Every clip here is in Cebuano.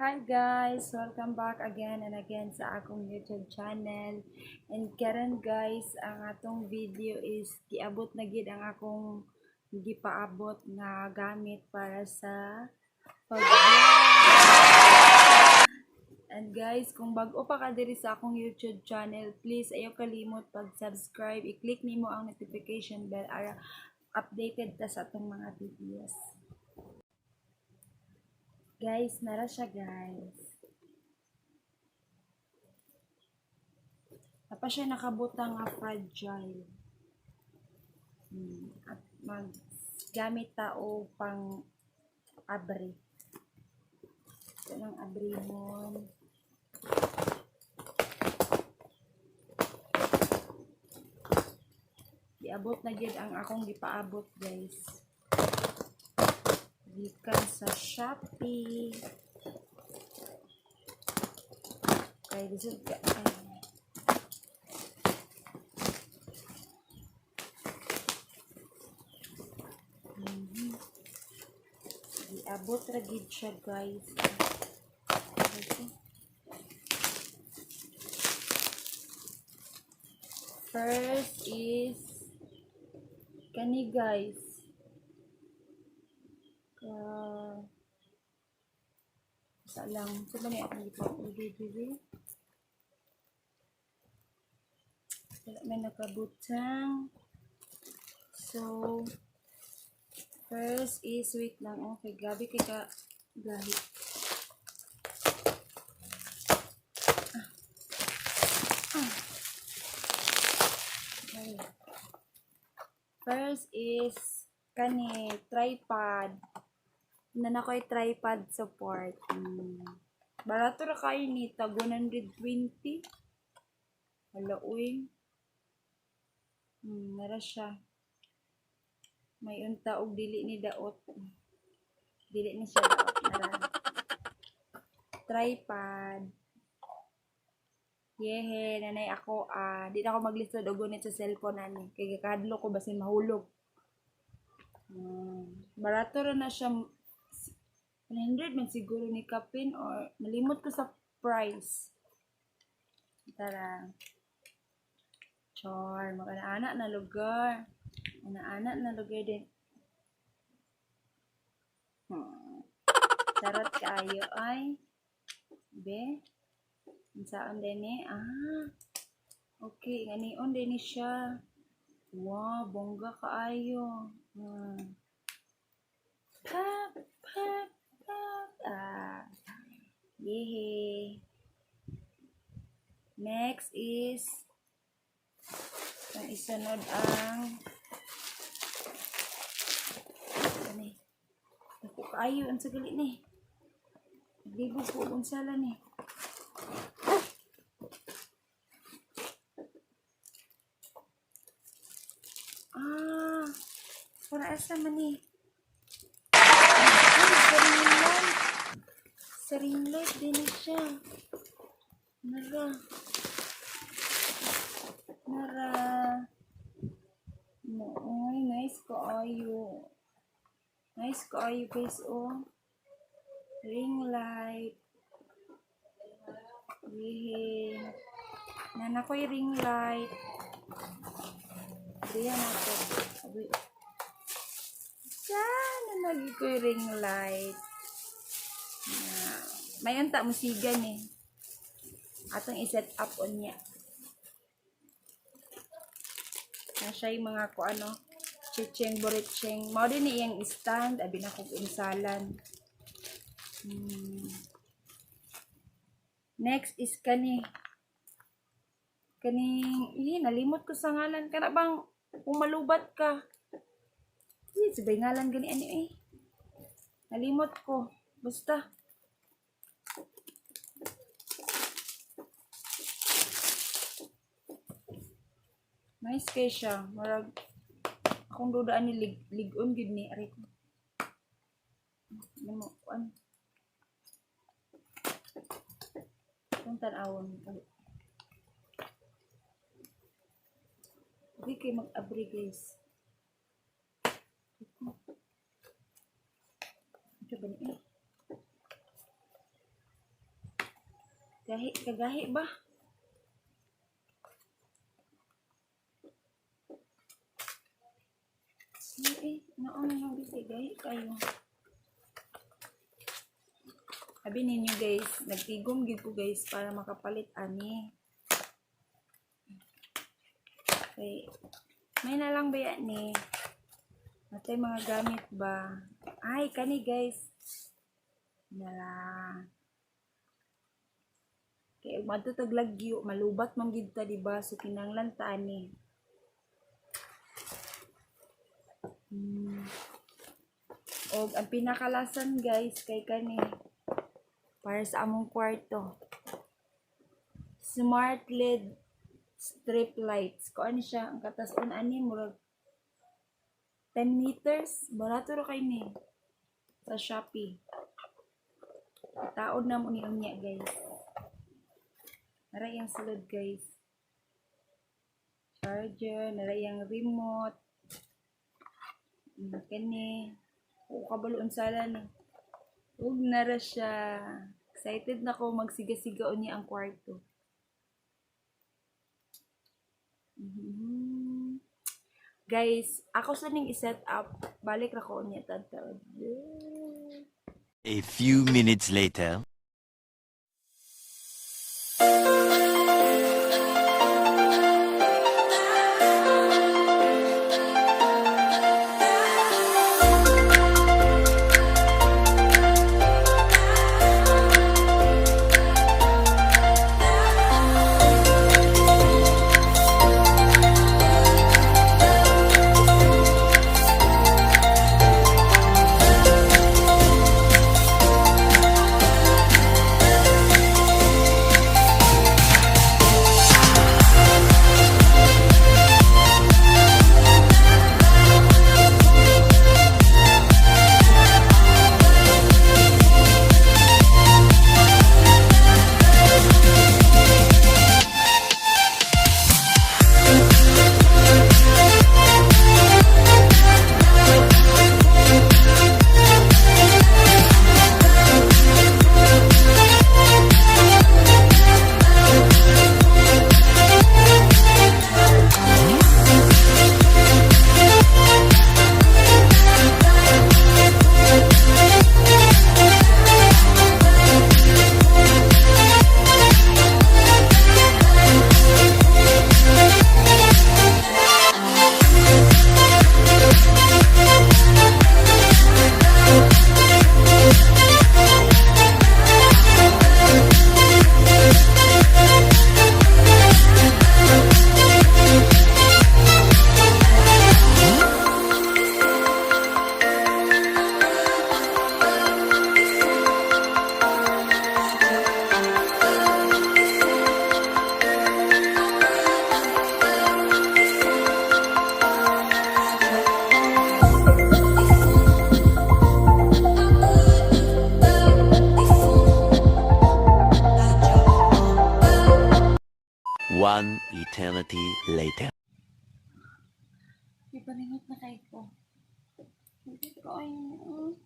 Hi guys! Welcome back again and again sa akong YouTube channel. And karon guys, ang atong video is giabot na gid ang akong gipaabot nga gamit para sa pag. And guys, kung bag-o pa ka diri sa akong YouTube channel, please ayaw kalimot pag-subscribe, i-click nimo ang notification bell para updated ta sa atong mga videos. Guys, nara siya, guys. Napa siya nakabutang nga fragile. At maggamit ta og pang abri. Ito lang abrihon. Giabot na gid ang akong gipaabot, guys. Gikan sa Shopee. Kay lisod ka. Ay. Giabot ra gid siya, guys. Okay. First is kani, guys. Ka sa lang. Sa ba ni akong gipa-order diri? Wala may nakabutang. So, first is, wait lang. Okay, grabe kay ka gahi. Ah. Okay. First is kani tripod. Na na ko'y tripod support. Barato ra kayo ni tag 120. Hala uy. Nara siya. May unta og dili ni daot. Dili ni siya daot, nara. Tripod. Yehe, nanay ako, ah, di na ako maglisod og gunit sa cellphone ani. Kay gakadlo ko basin mahulog. Barato ra na siya, 100 man siguro ni kapin or nalimot ko sa price. Tara. Char, makaana na lugar. Ana-ana na lugar din. Charot kaayo ay. Be. Unsaon din ni? Ah. Okay, nganion din ni siya. Wow, bongga kaayo. Pap, pap, pap. Ah. Yehe. Next is ang isunod ang kani. Dako kaayo, unsa gali ni? Naglibog ko og unsa lang ni. Ah, para asa man ni? Ay, sa ring light. Sa ring light din ni siya. Nara. Nara. No, ay, nice kaayo. Nice kaayo, guys, oh. Ring light. Yehe. Nana ko'y ring light. Diyan ako. Abi. Sana lagi ko'y ring light. Na, may unta musigan eh. Atong i-set up on niya. Na siya yung mga ko ano, chicheng boricheng. Mao din ni iyang stand, abi na kog insalan. Next is kani. Kaning, eh, nalimot ko sa ngalan. Kana bang umalubat ka? Eh, sabay ngalan gani ani eh. Nalimot ko. Basta. Nice kay siya. Marag akong dudaan ni lig-on gid ni aray ko. Ano mo kuan? Kung tan-awon. Hindi kay mag-abri, guys. Ito ba ni eh? Gahi, kagahi ba? Eh, naon na lang bisi, gahi kayo. Sabi ninyo, guys, nagtigom gyud ko, guys, para makapalit ani. Okay. May na lang ba yan ni? Natay mga gamit ba? Ay, kani, guys. Na lang. Kay madto tag lagyo, malubat man gid ta, di ba? So kinahanglan ta ani. Og ang pinakalasan, guys, kay kani para sa among kwarto. Smart LED strip lights. Ko ano siya, ang katason ani murag 10 meters. Barato ra kay ni sa Shopee. Taod na mo ni unya, guys. Nara yung sulod, guys. Charger, nara yung remote. Kani. O kabalo unsala ni. Ug nara siya. Excited na ko magsiga-siga unya ang kwarto. Guys, ako sa ning i-set up, balik ra ko unya tad-taod. A few minutes later. One eternity later. Ipaningot na kay ko. Hindi ko ay oh.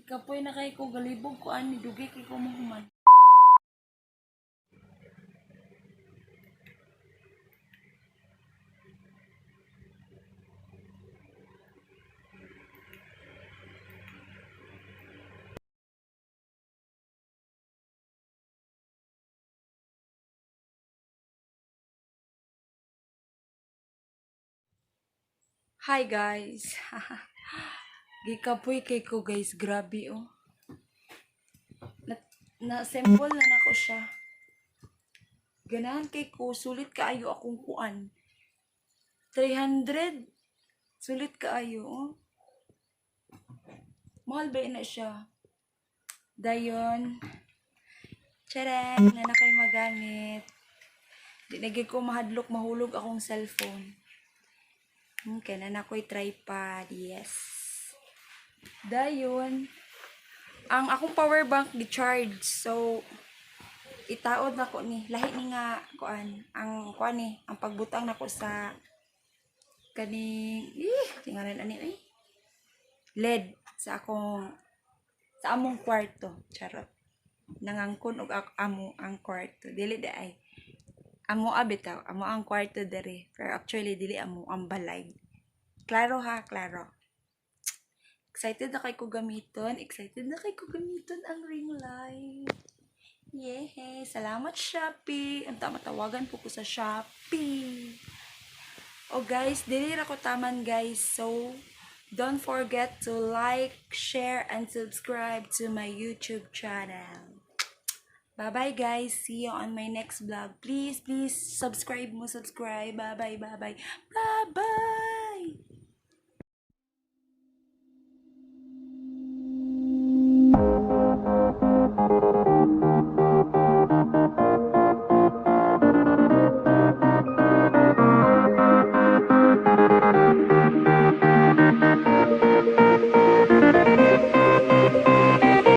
Ikapoy na kay ko, galibog ko ani, dugay kay ko mahuman. Hi, guys. Gikapoy kay ko, guys, grabe oh. Na, na-assemble na nako siya. Ganahan kay ko, sulit kaayo akong kuan. 300. Sulit kaayo oh. Mahal ba na siya? Dayon, tcharan! Naa na ko'y magamit. Di na gyud ko mahadlok mahulog akong cellphone. Okay, naa na ko'y tripod. Yes. Dayon, ang akong power bank gi-charge. So, itaod nako ni. Lahi ni nga kuan, ang kuan ni, ang pagbutang nako sa kaning ih, tingalan ani eh. LED sa among kwarto. Charot. Nangangkon og amo ang kwarto. Dili diay. Amo bitaw, amo ang kwarto diri. Pero actually dili amo ang balay. Klaro ha, klaro. Excited na kay ko gamiton. Excited na kay ko gamiton ang ring light. Yehey! Salamat, Shopee! Ang tama, tawagan po ko sa Shopee. Oh guys, dili ra ko taman, guys. So, don't forget to like, share, and subscribe to my YouTube channel. Bye-bye, guys. See you on my next vlog. Please, please subscribe mo, subscribe. Bye-bye, bye-bye. Bye-bye!